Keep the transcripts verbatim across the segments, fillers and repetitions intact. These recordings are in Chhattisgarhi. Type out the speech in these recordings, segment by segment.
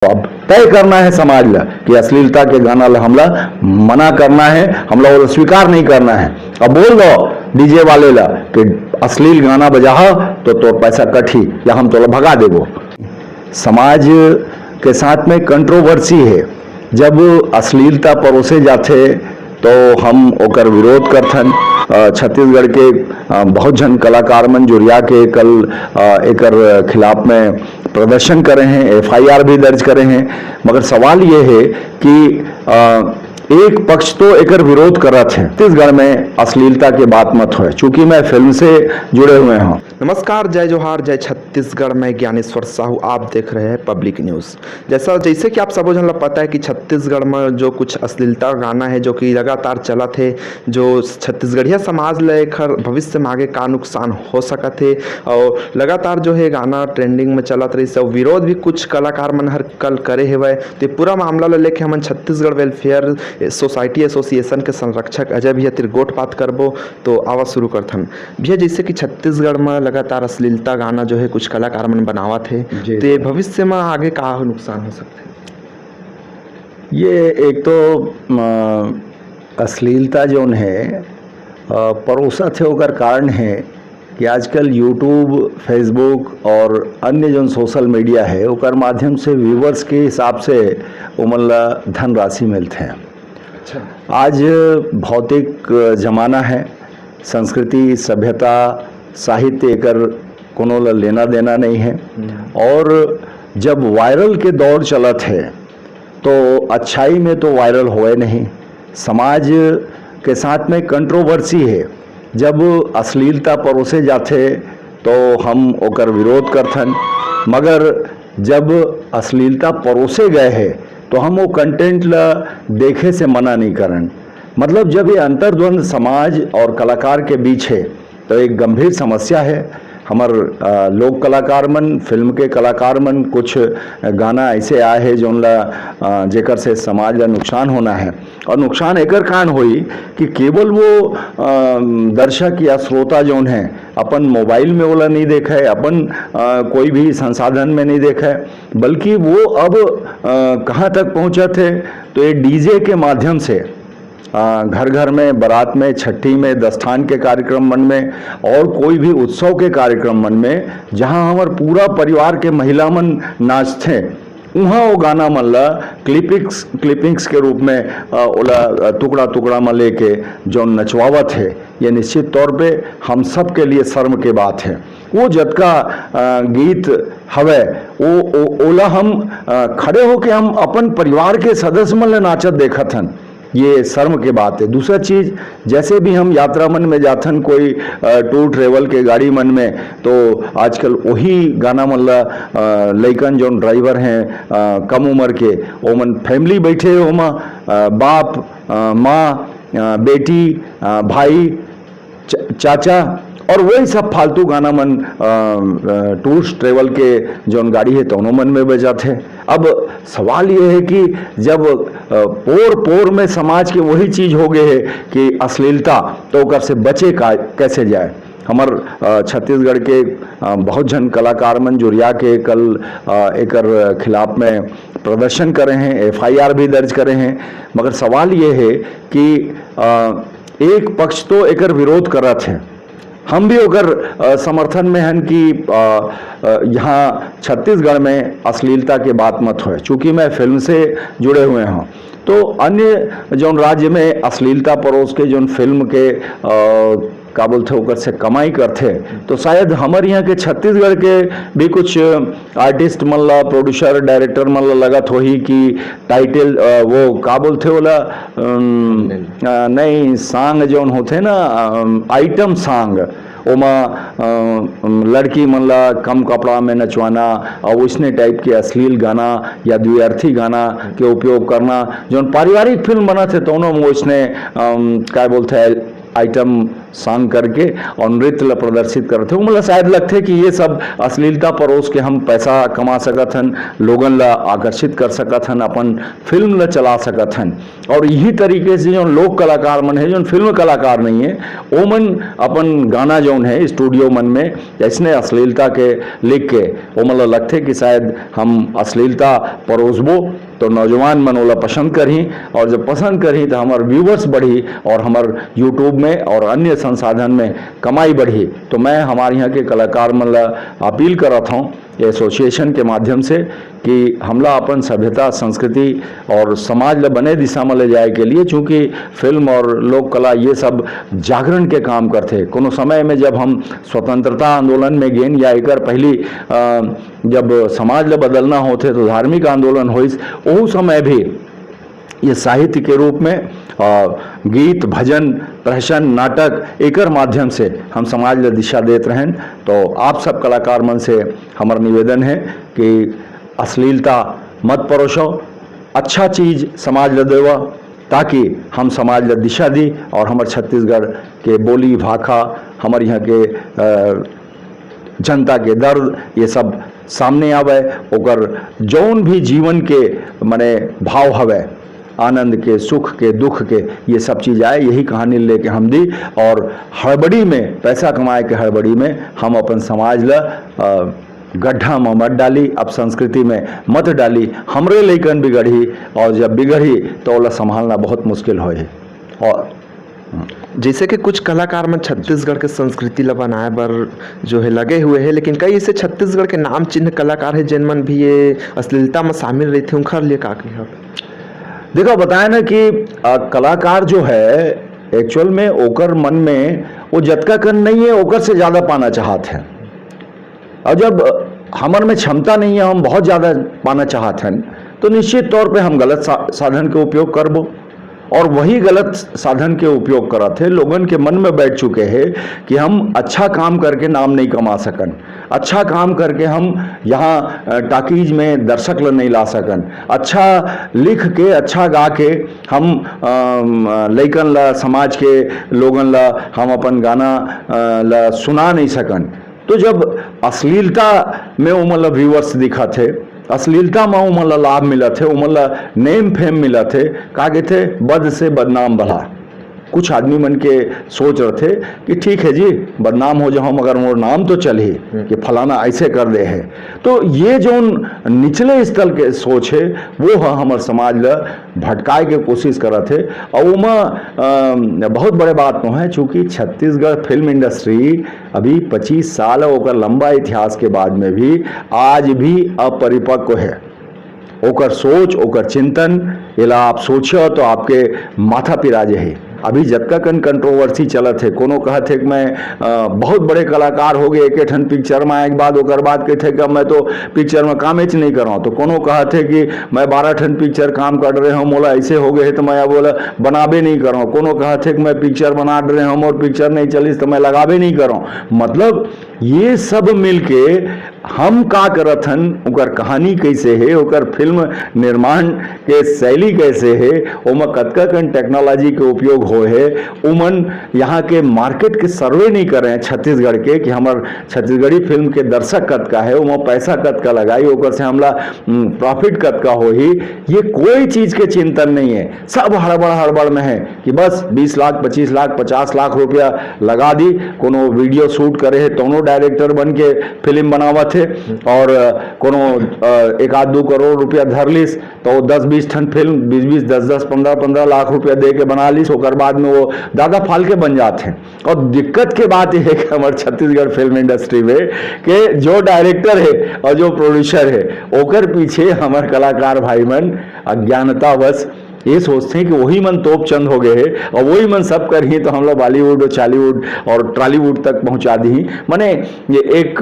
अब तय करना है समाज ला कि अश्लीलता के गाना ला हमला मना करना है, हमला वो स्वीकार नहीं करना है। अब बोल दो डीजे वाले ला कि अश्लील गाना बजाहा तो तोर पैसा कटही या हम तोला भगा देबो। समाज के साथ में कंट्रोवर्सी है। जब अश्लीलता परोसे जाथे तो हम ओकर विरोध करथन। अ, छत्तीसगढ़ के अ, बहुत झन कलाकार मन जुरिया के कल अ, एकर खिलाफ में प्रदर्शन करे हैं, एफआईआर भी दर्ज करे हैं। मगर सवाल ये है कि अ, एक पक्ष तो एकर विरोध करत है, छत्तीसगढ़ में अश्लीलता के बात मत होए, चूंकि मैं फिल्म से जुड़े हुए हूँ। नमस्कार, जय जोहार, जय छत्तीसगढ़। मैं ज्ञानेश्वर साहू, आप देख रहे हैं पब्लिक न्यूज़। जैसा, जैसे कि आप सबो झन ला पता है कि छत्तीसगढ़ में जो कुछ अश्लीलता गाना है, जो कि लगातार चलत है, जो छत्तीसगढ़िया समाज ला एखर भविष्य में आगे का नुकसान हो सकत है, और लगातार जो है गाना ट्रेंडिंग में चलत रहिस, और विरोध भी कुछ कलाकार मन हर कल करे हेवय। तो ये पूरा मामला ला लेके हमन छत्तीसगढ़ वेलफेयर सोसाइटी एसोसिएशन के संरक्षक अजय भैया तिर गोठ बात करबो। तो आवा शुरू करथन। भैया, जैसे कि छत्तीसगढ़ में लगातार अश्लीलता गाना जो है कुछ कलाकार मन बनावत है, जी। तो ये भविष्य में आगे का नुकसान हो सकता है? ये एक तो, अ, अश्लीलता जोन है, अ, परोसत है, ओकर कारण है कि आजकल YouTube, Facebook और अन्य जोन सोशल मीडिया है, ओकर माध्यम से व्यूअर्स के हिसाब से ओमन ला धनराशि मिलथे। अच्छा। आज भौतिक जमाना है, संस्कृति, सभ्यता, साहित्य एकर कोनो ला लेना देना नहीं है। हम्म। और जब वायरल के दौर चलत है तो अच्छाई में तो वायरल होए नहीं, समाज के साथ में कंट्रोवर्सी है। जब अश्लीलता परोसे जाथे तो हम ओकर विरोध करथन, मगर जब अश्लीलता परोसे गए है तो हम वो कंटेंट ला देखे से मना नहीं करन। मतलब, जब ये अंतर्द्वंद समाज और कलाकार के बीच है तो एक गंभीर समस्या है। हमर, अ, लोक कलाकार मन, फिल्म के कलाकार मन, कुछ गाना ऐसे आए हैं जोन ला, अ, जेकर से समाज ला नुकसान होना है। और नुकसान एकर कारण होई कि केवल वो, अ, दर्शक या श्रोता जोन है, अपन मोबाइल में ओला नहीं देखे, अपन, अ, कोई भी संसाधन में नहीं देखे, बल्कि वो अब, अ, कहाँ तक पहुँचत है, तो ये डीजे के माध्यम से, अ, घर घर में, बारात में, छट्ठी में, दस्थान के कार्यक्रम मन में और कोई भी उत्सव के कार्यक्रम मन में, जहाँ हमर पूरा परिवार के महिला मन नाचथे, उहाँ वो गाना मन ला क्लिपिंग्स, क्लिपिंग्स के रूप में, अ, ओला, अ, टुकड़ा टुकड़ा में लेके जो नचवावत है, ये निश्चित तौर पे हम सब के लिए शर्म के बात है। वो जतका, अ, गीत हवे, वो, वो, ओला हम, अ, खड़े होके हम अपन परिवार के सदस्य मन ला नाचत देखत हन, ये शर्म के बात है। दूसरा चीज, जैसे भी हम यात्रा मन में जाथन, कोई, अ, टूर ट्रेवल के गाड़ी मन में, तो आजकल वही गाना मन ला, अ, लइकन जोन ड्राइवर हैं, अ, कम उम्र के, ओमन फैमिली बैठे हे ओमा, अ, बाप, अ, माँ, अ, बेटी, अ, भाई, च-, चाचा, और वही सब फालतू गाना मन, अ, अ, टूर्स ट्रेवल के जोन गाड़ी है तौनो मन में बजाथे। अब सवाल ये है कि जब, अ, पोर पोर में समाज के वही चीज हो गए है कि अश्लीलता, तो ओकर से बचे का, कैसे जाए? हमर, अ, छत्तीसगढ़ के, अ, बहुत झन कलाकार मन जुरिया के कल, अ, एकर खिलाफ में प्रदर्शन करे हैं, एफआईआर भी दर्ज करे हैं। मगर सवाल ये है कि, अ, एक पक्ष तो एकर विरोध करत है, हम भी ओकर, अ, समर्थन में हन कि, अ, अ, यहाँ छत्तीसगढ़ में अश्लीलता के बात मत होए, चूंकि मैं फिल्म से जुड़े हुए हूँ। तो अन्य जौन राज्य में अश्लीलता परोस के जौन फिल्म के, अ, का बोलथे, ओकर से कमाई करथे, तो शायद हमर यहाँ के छत्तीसगढ़ के भी कुछ आर्टिस्ट मन ला, प्रोड्यूसर, डायरेक्टर मन ला लगत होही कि टाइटल, अ, वो का बोलथे ओला, अम, अ, नहीं, सॉन्ग जौन होथे ना, अम, आइटम सॉन्ग, ओमा, अ, लड़की मन ला कम कपड़ा में नचवाना और उसने टाइप के अश्लील गाना या द्व्यर्थी गाना के उपयोग करना, जौन पारिवारिक फिल्म बनत हे, तौनो में उसने, अम, का बोलथे, आइटम सांग करके और नृत्य ला प्रदर्शित करत हे। ओमन ला शायद लगथे कि ये सब अश्लीलता परोस के हम पैसा कमा सकत हन, लोगन ला आकर्षित कर सकत हन, अपन फिल्म ला चला सकत हन। और यही तरीके से जो लोक कलाकार मन हे, जो फिल्म कलाकार नहीं है, ओमन अपन गाना जौन है स्टूडियो मन में ऐसने अश्लीलता के लिख के ओमन ला लगथे कि शायद हम अश्लीलता परोसबो तो नौजवान मन ओला पसंद करही, और जब पसंद करही तो हमार व्यूवर्स बढ़ी और हमार यूट्यूब में और अन्य संसाधन में कमाई बढ़ी। तो मैं हमारे यहाँ के कलाकार मन ला अपील करत हूँ एसोसिएशन के माध्यम से कि हमला अपन सभ्यता, संस्कृति और समाज ला बने दिशा में ले जाए के लिए, चूँकि फिल्म और लोक कला ये सब जागरण के काम करथे। कोनो समय में जब हम स्वतंत्रता आंदोलन में गेन या एकर पहली अ, जब समाज ला बदलना होथे तो धार्मिक आंदोलन होइस, ओहू समय भी ये साहित्य के रूप में अ, गीत, भजन, प्रहसन, नाटक एकर माध्यम से हम समाज ला दिशा देत रहेन। तो आप सब कलाकार मन से हमर निवेदन है कि अश्लीलता मत परोसो, अच्छा चीज समाज ला देवा, ताकि हम समाज ला दिशा दी और हमर छत्तीसगढ़ के बोली भाखा, हमर यहाँ के अ, जनता के दर्द, ये सब सामने आवे, ओकर जौन भी जीवन के माने भाव हवे, आनंद के, सुख के, दुख के, ये सब चीज आए, यही कहानी लेके हम दी। और हड़बड़ी में, पैसा कमाए के हड़बड़ी में हम अपन समाज ला अ, गड्ढा में मत डाली, अपसंस्कृति में मत डाली। हमरे लइकन बिगड़ही, और जब बिगड़ही तो ओला संभालना बहुत मुश्किल होही। और जैसे कि कुछ कलाकार मन छत्तीसगढ़ के संस्कृति ला बनाए बर जो है लगे हुए हैं, लेकिन कई ऐसे छत्तीसगढ़ के नाम चिन्ह कलाकार है, जिन मन भी ये अश्लीलता में शामिल रही थे, उनखर लिए का कही? देखो, बताए ना कि अ, कलाकार जो है, एक्चुअल में ओकर मन में वो जतका कन नहीं है, ओकर से ज्यादा पाना चाहत है। और जब हमर में क्षमता नहीं है, हम बहुत ज्यादा पाना चाहत हैं, तो निश्चित तौर पे हम गलत सा-, साधन के उपयोग करबो। और वही गलत साधन के उपयोग करत है, लोगन के मन में बैठ चुके हैं कि हम अच्छा काम करके नाम नहीं कमा सकन, अच्छा काम करके हम यहाँ अ, टाकीज में दर्शक ला नहीं ला सकन, अच्छा लिख के, अच्छा गा के हम अम, लइकन ला, समाज के लोगन ला हम अपन गाना अ, ला सुना नहीं सकन। तो जब अश्लीलता में ओमन ला व्यूअर्स दिखत हे, अश्लीलता में ओमन ला लाभ मिलत हे, ओमन ला नेम फेम मिलत हे, का कहते, बद से बदनाम भला। कुछ आदमी मन के सोच रथे कि ठीक है जी, बदनाम हो जाऊँ, मगर मोर नाम तो चलही कि फलाना ऐसे कर दे है। तो ये जो निचले स्तर के सोच है, वो ह हमर समाज ला भटकाए के कोशिश करत है। और ओमा अ, बहुत बड़े बात तो है, चूंकि छत्तीसगढ़ फिल्म इंडस्ट्री अभी पच्चीस साल है, ओकर लंबा इतिहास के बाद में भी आज भी अपरिपक्व है। ओकर सोच, ओकर चिंतन, एला आप सोचियो तो आपके माथा पिरा जाही। अभी जतका कन कंट्रोवर्सी चलत है, कोनो कहत है कि मैं अ, बहुत बड़े कलाकार हो गए, एक ठन पिक्चर में आए के बाद, ओकर बाद कहते कि अब मैं तो पिक्चर में कामेच नहीं करऊँ। तो कोनो कहत है कि मैं बारह ठन पिक्चर काम कर रहे हूँ, मोला ऐसे हो गए है, तो मैं अब ओला बनाबे नहीं करऊँ। कोनो कहत है कि मैं पिक्चर बना रहे हूँ और पिक्चर नहीं चलिस, तो मैं लगाबे नहीं करऊँ। मतलब, ये सब मिलके हम का करत हन, ओकर कहानी कैसे है, ओकर फिल्म निर्माण के शैली कैसे है, ओमा कतका कन टेक्नोलॉजी के उपयोग होए है, ओमन यहाँ के मार्केट के सर्वे नहीं करे हैं छत्तीसगढ़ के कि हमर छत्तीसगढ़ी फिल्म के दर्शक कतका है, ओमा पैसा कतका लगाई, ओकर से हमला प्रॉफिट कतका होही, ये कोई चीज के चिंतन नहीं है। सब हड़बड़ हड़बड़ में है कि बस बीस लाख, पच्चीस लाख, पचास लाख रुपया लगा दी, कोनो वीडियो शूट करे है, तोनो डायरेक्टर बन के फिल्म बनावत है, और कोनो अ, एक आध दो करोड़ रुपया धर लिस, तो वो दस बीस ठन फिल्म बीस बीस, दस दस, पन्द्रह पन्द्रह लाख रुपया दे के बना लिस, ओकर बाद में वो दादा फाल के बन जात हैं। और दिक्कत के बात ये है कि हमारे छत्तीसगढ़ फिल्म इंडस्ट्री में कि जो डायरेक्टर है और जो प्रोड्यूसर है, ओकर पीछे हमारे कलाकार भाई मन अज्ञानतावश ये सोचते हैं कि वही मन तोप चंद हो गए हैं और वही मन सब कर ही, तो हम लोग बॉलीवुड और चालीवुड और टॉलीवुड तक पहुंचा दी। माने, ये एक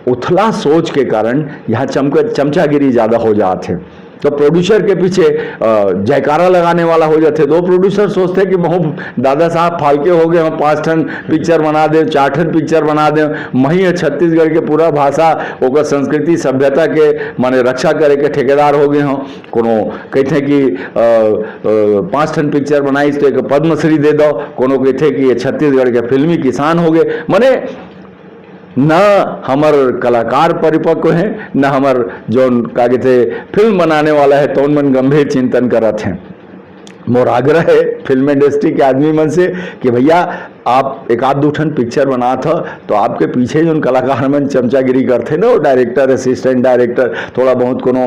उथला सोच के कारण यहाँ चमक चमचागिरी ज़्यादा हो जात है। तो प्रोड्यूसर के पीछे अ, जयकारा लगाने वाला हो जाथे। तो प्रोड्यूसर सोचथे कि महू दादा साहब फालके हो गए, हम पाँच ठन पिक्चर बना दे, चार ठन पिक्चर बना दे, मही ह छत्तीसगढ़ के पूरा भाषा, ओकर संस्कृति, सभ्यता के माने रक्षा करे के ठेकेदार हो गए हों। कोनो कहिथे कि अ, अ, पाँच ठन पिक्चर बनाइस तो एक पद्मश्री दे दो, कोनो कहिथे कि ये छत्तीसगढ़ के फिल्मी किसान हो गए। माने न हमर कलाकार परिपक्व हैं, न हमर जौन का कहते फिल्म बनाने वाला है, तौन मन गंभीर चिंतन करत हैं। मोर आग्रह है फिल्म इंडस्ट्री के आदमी मन से कि भैया, आप एक आध दू ठन पिक्चर बनात ह तो आपके पीछे जौन कलाकार मन चमचागिरी करथे ना, वो डायरेक्टर, असिस्टेंट डायरेक्टर, थोड़ा बहुत कोनो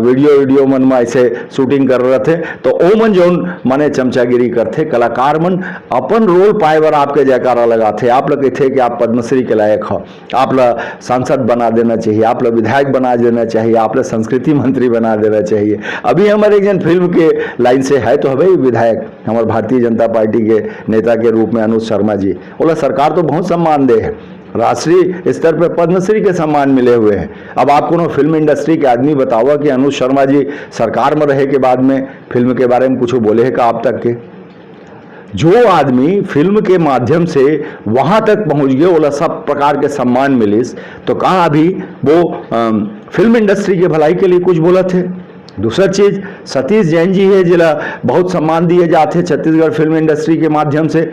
वीडियो वीडियो मन में ऐसे शूटिंग कर रहे थे, तो ओ मन जौन माने चमचागिरी करथे, कलाकार मन अपन रोल पाए बर आपके जयकारा लगाथे, आप ल कहिथे कि आप पद्मश्री के लायक हो, आप ला सांसद बना देना चाहिए, आप ला विधायक बना देना चाहिए, आप ला संस्कृति मंत्री बना देना चाहिए। अभी हमर एक जन फिल्म के लाइन से है तो हवे विधायक, हमर भारतीय जनता पार्टी के नेता के रूप में अनुज शर्मा जी, ओला सरकार तो बहुत सम्मान दे है, राष्ट्रीय स्तर पर पद्मश्री के सम्मान मिले हुए हैं। अब आप कोनो फिल्म इंडस्ट्री के आदमी बतावा कि अनुज शर्मा जी सरकार में रहे के बाद में फिल्म के बारे में कुछ बोले है का आप तक के? जो आदमी फिल्म के माध्यम से वहां तक पहुंच गए, ओला सब प्रकार के सम्मान मिलिस, तो का अभी वो अम, फिल्म इंडस्ट्री के भलाई के लिए कुछ बोलत हे? दूसरा चीज, सतीश जैन जी है, जिला बहुत सम्मान दिए जाते छत्तीसगढ़ फिल्म इंडस्ट्री के माध्यम से।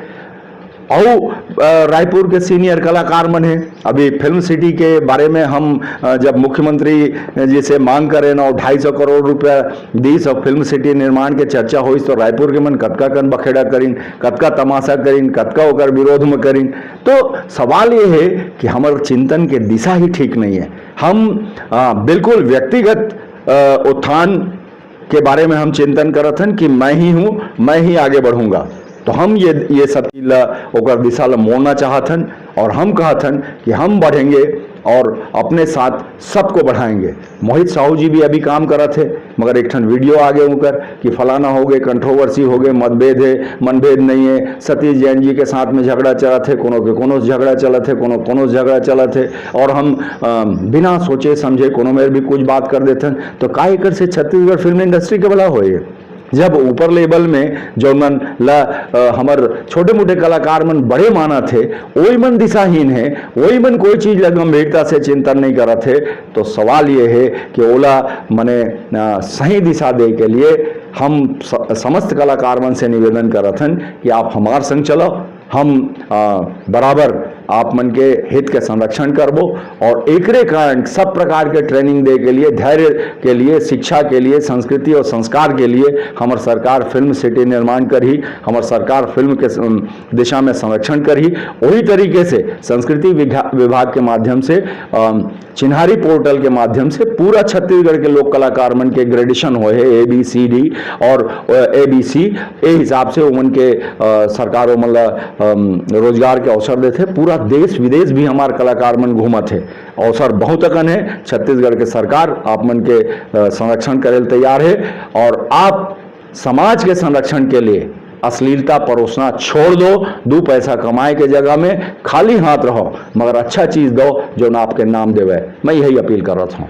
अउ अ, रायपुर के सीनियर कलाकार मन है। अभी फिल्म सिटी के बारे में हम अ, जब मुख्यमंत्री जी से मांग करें ना, ढाई सौ करोड़ रुपया दीस अउ फिल्म सिटी निर्माण के चर्चा होइस, तो रायपुर के मन कतका कन बखेड़ा करिन, कतका तमाशा करिन, कतका ओकर विरोध में करिन। तो सवाल ये है कि हमर चिंतन के दिशा ही ठीक नहीं है। हम अ, बिल्कुल व्यक्तिगत अ, उत्थान के बारे में हम चिंतन करत हन कि मैं ही हूँ, मैं ही आगे बढ़ूंगा। तो हम ये ये सब चीज ला, ओकर दिशा ला मोड़ना चाहत हन और हम कहत हन कि हम बढ़ेंगे और अपने साथ सबको बढ़ाएंगे। मोहित साहू जी भी अभी काम करत है, मगर एक ठन वीडियो आ गए उनकर कि फलाना हो गए, कंट्रोवर्सी हो गए, मतभेद है, मनभेद नहीं है, सतीश जैन जी के साथ में झगड़ा चलत है, कोनो के कोनो से झगड़ा चलत है, कोनो कोनो से झगड़ा चलत है, और हम अ, बिना सोचे समझे कोनो मेर भी कुछ बात कर देथन। तो का एकर से छत्तीसगढ़ फिल्म इंडस्ट्री के भला होए? जब ऊपर लेवल में जौन मन ला अ, हमर छोटे मोटे कलाकार मन बड़े मानत हे, ओई मन दिशाहीन हे, ओई मन कोई चीज ला गंभीरता से चिंतन नहीं करत हे, तो सवाल ये है कि ओला मने अ, सही दिशा दे के लिए हम स-, समस्त कलाकार मन से निवेदन करत हन कि आप हमार संग चलो, हम अ, बराबर आप मन के हित के संरक्षण करबो और एकरे कारण सब प्रकार के ट्रेनिंग दे के लिए, धैर्य के लिए, शिक्षा के लिए, संस्कृति और संस्कार के लिए हमर सरकार फिल्म सिटी निर्माण करही, हमर सरकार फिल्म के सं-, दिशा में संरक्षण करही। वही तरीके से संस्कृति विघा-, विभाग के माध्यम से अम, चिन्हारी पोर्टल के माध्यम से पूरा छत्तीसगढ़ के लोक कलाकार मन के ग्रेडेशन होए हे, ए बी सी डी और ए बी सी, ए हिसाब से उमन के अ, सरकार ओमन ला अम, रोजगार के अवसर देथे। पूरा देश विदेश भी हमार कलाकार मन घूमत हे, अवसर बहुत अकन हे। छत्तीसगढ़ के सरकार आप मन के अ, संरक्षण करे ल तैयार हे और आप समाज के संरक्षण के लिए अश्लीलता परोसना छोड़ दो। दू पैसा कमाए के जगह में खाली हाथ रहो, मगर अच्छा चीज दो जो ना आपके नाम देवे। मैं यही अपील करत हूँ।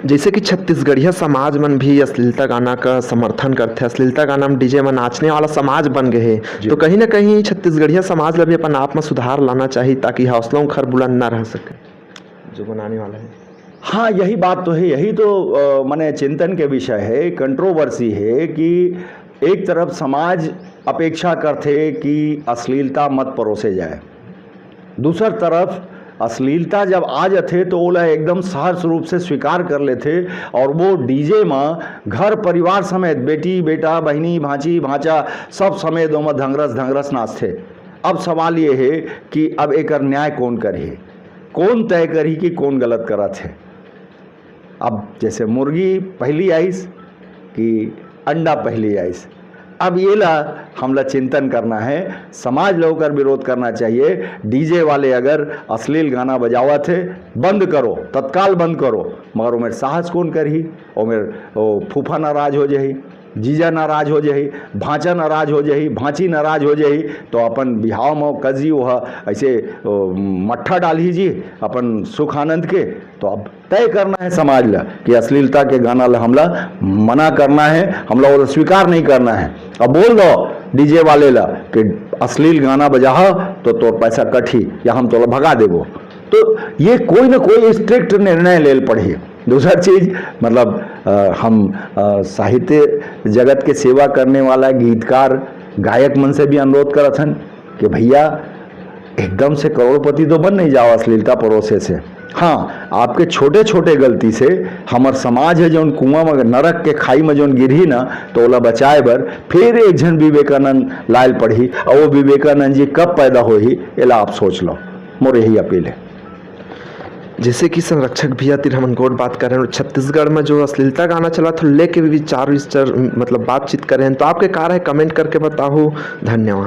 जैसे कि छत्तीसगढ़िया समाज मन भी अश्लीलता गाना का समर्थन करथे, अश्लीलता गाना में डी जे में नाचने वाला समाज बन गए हे, जी। तो कहीं ना कहीं छत्तीसगढ़िया समाज ला भी अपन आप में सुधार लाना चाहिए, ताकि हौसला उखर बुलंद ना रह सके जो बनाने वाला है। हाँ, यही बात तो है, यही तो अ, माने चिंतन के विषय है, कंट्रोवर्सी है कि एक तरफ समाज अपेक्षा करथे कि अश्लीलता मत परोसे जाए, दूसर तरफ अश्लीलता जब आ जाथे तो ओला एकदम सहर्ष रूप से स्वीकार कर लेथे और वो डी जे म घर परिवार समेत, बेटी बेटा, बहिनी भांची भांचा, सब समेत ओमा धंगरस धंगरस नाचथे। अब सवाल ये है कि अब एकर न्याय कौन करही, कौन तय करही कि कौन गलत करत है? अब जैसे मुर्गी पहली आइस कि अंडा पहली आइस, अब ये ला हमला चिंतन करना है, समाज ला ओकर विरोध करना चाहिए। डी जे वाले अगर अश्लील गाना बजावत है, बंद करो, तत्काल बंद करो, मगर ओमेर साहस कौन करही? ओमेर ओ फूफा नाराज हो जाही। जीजा नाराज हो जाही, भांचा नाराज हो जाही, भांची नाराज हो जाही, तो अपन बिहाव म कजी ओह ऐसे, ओ, मट्ठा डालही जी अपन सुख आनंद के। तो अब तय करना है समाज ला कि अश्लीलता के गाना ला हमला मना करना है, हमला ओला स्वीकार नहीं करना है। अब बोल दो डीजे वाले ला कि अश्लील गाना बजाहा तो तोर पैसा कटही या हम तोला भगा देबो। तो ये कोई ना कोई स्ट्रिक्ट निर्णय लेल पड़ही। दूसर चीज, मतलब, अ, हम, अ, साहित्य जगत के सेवा करने वाला गीतकार, गायक मन से भी अनुरोध करत हन कि भैया, एकदम से करोड़पति तो बन नहीं जाओ अश्लीलता परोसे से। हाँ, आपके छोटे छोटे गलती से हमर समाज है जौन कुआं में, नरक के खाई में जौन गिरही ना, तो ओला बचाए बर फिर एक झन विवेकानंद लायल पड़ही। और वो विवेकानंद जी कब पैदा होही, एला आप सोच लो। मोर यही अपील है। जैसे कि संरक्षक भैया तिर हमन गोठ बात करेन, छत्तीसगढ़ में जो अश्लीलता गाना चलत हे, लेके भी विचार विचार, मतलब, बातचीत करेन, तो आपके का राय, कमेंट करके बताहू। धन्यवाद।